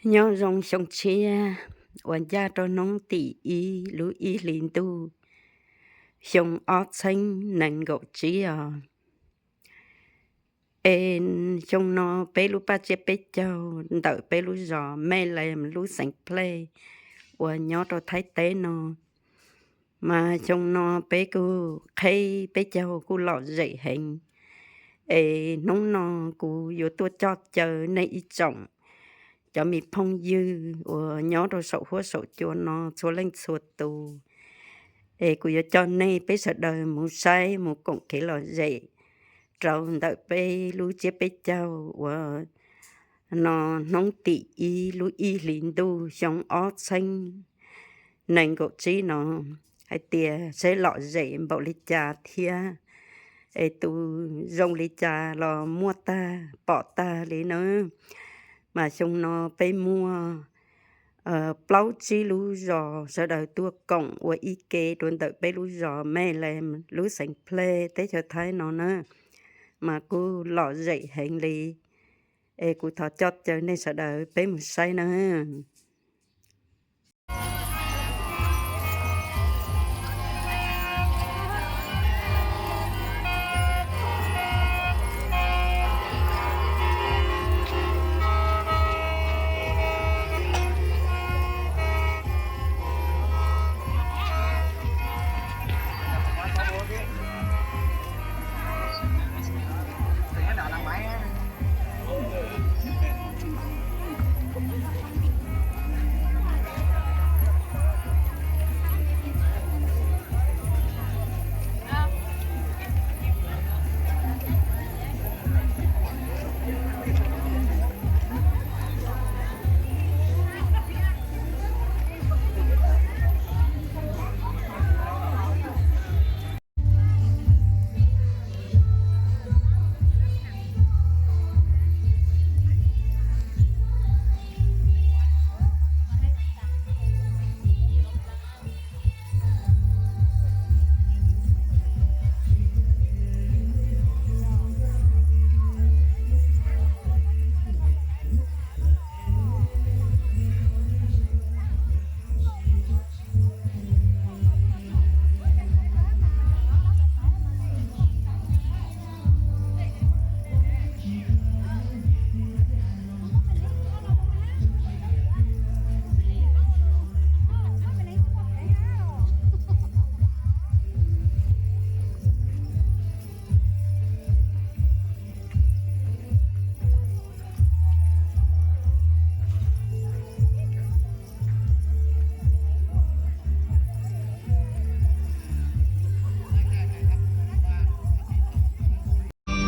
Nyob zoo xyoo tshiab uas ncaj rau hnub tim ib lub ib hlis ntuj xyoo ob txheeb nees nkaum tsib os. Es xyoo no peb lub paj tsiab peb caug ntawm peb lub zos Mej Lees lub xeev Plej uas nyob rau Thaib teb no, mas xyoo no peb kuj qheb peb caug kuj lom zem heev. Es hnub no kuv yuav tuaj coj caw nej ib tsoom cov me phooj ywg uas nyob rau saum huab saum cua no txhua leej txhua tus, es kuv yuav coj nej peb sawv daws mus saib mus koom kev lom zem rau ntawm peb lub tsiab peb caug uas no hnub tim ib lub ib hlis ntuj xyoo ob txheeb nees nkaum tsib no, hais tias saib lom zem npaum li cas thiab es tus zoo li cas los muaj tag pom tag li na. Mas xyoo no peb muaj plaub tsib lub zos sawv daws tuaj koom ua ib ke rau ntawm peb lub zos Mej Lees lub xeev Plej teb chaws Thaib no na, mas kuj lom zem heev li. Es kuv thov coj caw nej sawv daws peb mus saib na.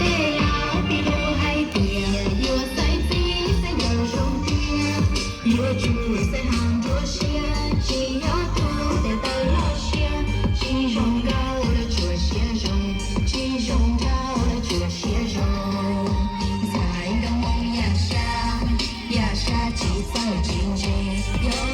Tej laus piv lus hais tias yuav xaiv txiv xaiv nkawm zoo tiag, yuav tsum xaiv hauv nruab siab, tsis yog tus tes taw loj siab, tsis zoo nkauj los tsuas siab zoo, tsis zoo nkauj los tsuas siab zoo. Ntxhais nkauj Hmoob yam sab, yam sab tsis txawj tsis ntse, yog